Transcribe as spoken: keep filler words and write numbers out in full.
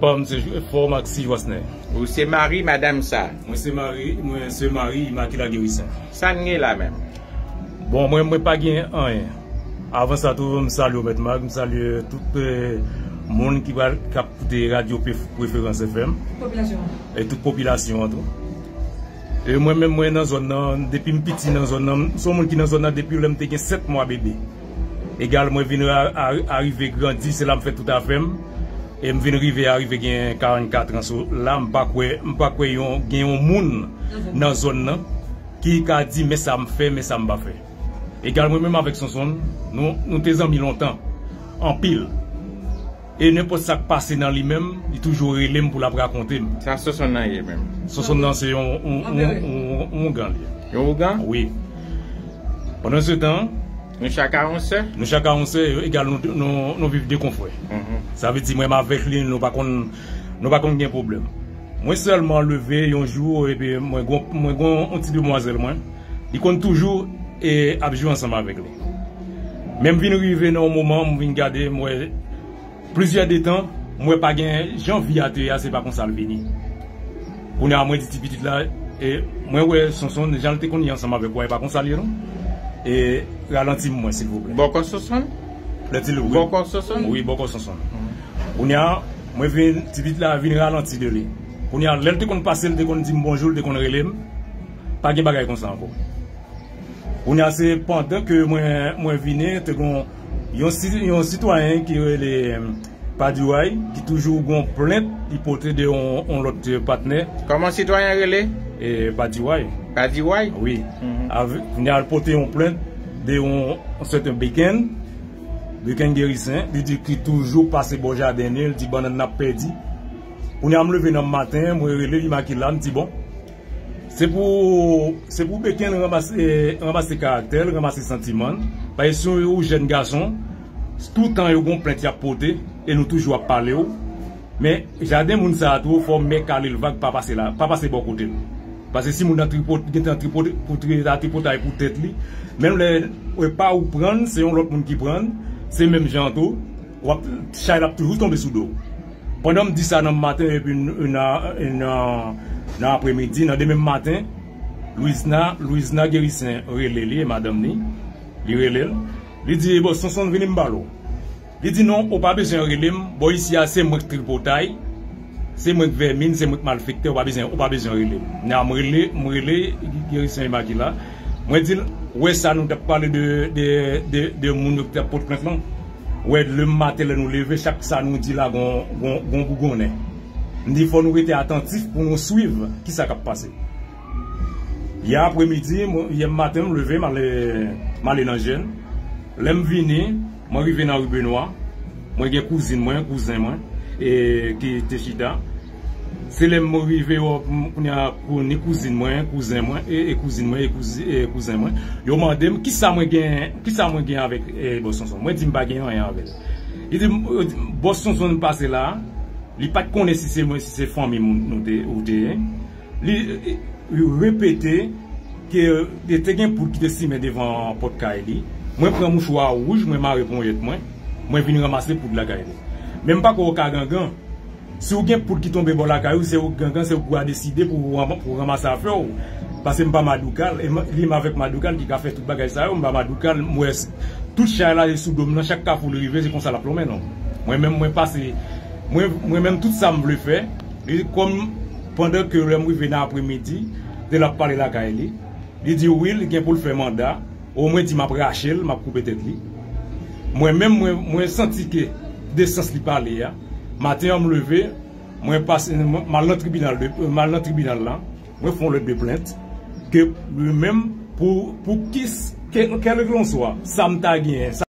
Fò m se Fò Maxi Jwasnè. Ou se mari madanm sa? Mwen se mari, mwen se mari Imakila Guérissaint. Sa n gen la menm? Bon, mwen, mwen pa gen anyen. Avan sa tou, m salye w, Mèt Mag, m salye tout, eh, moun ki pral, k ap koute radyo Pe-, Preferans F M. Popilasyon an. E tout popilasyon an tou. E mwen menm, mwen nan zòn nan, depi m piti nan zòn nan, m se yon moun ki nan zòn nan depi lè m te gen sèt mwa bebe. Egal, mwen vin a-, a-, arive grandi, se la m fè tout afè m. E m vin rive arive gen karannkat an. So, la, m pa kwè, m pa kwè yon, gen yon moun nan zòn nan ki ka di, men sa m fè, men sa m pa fè. Egal, mwen menm avèk Sonsonn, nou, nou te zanmi lontan, anpil. E nenpòt sa k pase nan li menm, li toujou rele m pou l ap rakonte m. Sa Sonsonn nan ye menm? Sonsonn nan se yon, yon, yon, yon, yon ougan li ye. Yon ougan? Wi. Pandan se tan, nou chak a yon sè? Nou chak a yon sè, egal nou, nou, nou viv de konfrè. Mhm. Sa vle di mwen avèk li, nou pa konn, nou pa konn gen pwoblèm. Mwen sèlman leve yon jou, epi mwen gon, mwen gon yon ti demwazèl mwen. Li konn toujou, e, ap jwe ansanm avèk li. Men m vin rive nan yon moman, m vin gade, m wè plizyè de tan, m wè pa gen jan vi a te ye a, se pa konsa l vini. Kounye a, mwen di ti pitit la, e, mwen wè Sonsonn, jan l te konn ye ansanm avèk ou a, e pa konsa l ye non. E, ralanti m mwen, silvouplè. Bòkò Sonsonn? Lè di l wi. Bòkò Sonsonn? Wi, bòkò Sonsonn. Mhm. Kounye a, mwen vin, ti pitit la vin ralanti de li. Kounye a, lè l te konn pase, l te konn di m bonjou, l te konn rele m. Pa gen bagay konsa ankò. Kounye a se pandan ke mwen, mwen vini, te gon yon si-, yon sitwayen ki rele, em, Padiway, ki toujou gon plent li pote de yon, yon lòt, eh, patnè. Kòman sitwayen rele? E, Padiway. Padiway? Wi. Mhm. Avè-, kounye a l pote yon plent de yon, yon sèten Beken, Beken Guérissaint, li di ki toujou pase bò jaden li, li di bannann nan ap pèdi. Kounye a m leve nan maten, mwen rele Imakila, m di bon, Se pou, se pou Beken ranmase, ranmase karaktè l, ranmase santiman l. Paske si ou jèn gason, toutan yo gon plent y ap pote, e nou toujou ap pale w. Men, jaden moun sa a tou, fò mè Kalil Vag pa pase la, pa pase bò kote l. Paske si moun nan tripot-, gentan tripot-, pou tri-, ta tripotay pou tèt li, menm lè, e pa ou pran l, se yon lòt moun ki pran l, se menm jan tou, w ap, chay la ap toujou tonbe sou do w. Pandan m di sa nan maten, epi n-, nan, nan, nan apremidi, nan demen maten, Louisna, Louisna Guérissaint rele li, e madanm li, li rele l. Li di, "Bon, Sonsonn, vini m pale w." Li di, "Non, ou pa bezwen rele m, bò isi a se mwen k tripotay, se mwen k vèmin, se mwen k malfektè, ou pa bezwen, ou pa bezwen rele m." Nan m rele, m rele Guérissaint Imakila, mwen di l, "Wè sa nou t ap pale de, de, de, de moun yo ki t ap pot plent lan?" Ou wè, lemen maten lè nou leve, chak sa nou di la gon, gon, gon bougonnen. M di fò nou rete atantif pou nou swiv kisa k ap pase. Yè apremidi, mwen, yè maten, m leve, m ale, m ale nan jèn. Lè m vini, mwen rive nan ri Benwa. Mwen gen kouzin mwen, kouzen mwen, e, ki te chita. Se lè m rive, wè, m, kounye a, kou-, ni kouzin mwen, kouzen mwen, e, e kouzin mwen, e kouzi-, e kouzen mwen. Yo mande m, "Kisa mwen gen, kisa mwen gen avèk, e, Bòs Sonsonn?" Mwen di m pa gen anyen avè l. Li di m, e, Bòs Sonsonn pase la, li pa t konnen si se mwen, si se fanmi moun nou te, ou te ye. Li, li repete ke, e, te gen poud ki te simen devan pòt kay li. Mwen pran mouchwa wouj, mwen mare ponyèt mwen, mwen vin ranmase poud lakay li. Men m pa kwè w ka gangan. Si w gen poud ki tonbe bò lakay ou, se ou k gangan, se ou k dwe deside pou ou ranm-, pou w ranmase afè w. Paske m pa madoukal, e m, li menm avèk madoukal ki ka fè tout bagay sa yo, m pa madoukal, m wè s-, tout chay la e sou do m nan, chak kafou li rive, se konsa l ap lonmen non. Mwen menm, mwen pase, mwen, mwen menm tout sa m vle fè, li kòm pandan ke lè m rive nan apremidi, de l ap pale lakay li, li di wi, li gen pou l fè manda, omwen di m ap rache l, m ap koupe tèt li. Mwen menm, mwen, mwen santi ke de sans li pale a. Maten an m leve, mwen pase, mwen, m al nan tribinal de, m al nan tribinal la, mwen fè yon lèt de plent, ke li menm, pou, pou kis-, ke, kèlkelanswa, sa m ta genyen,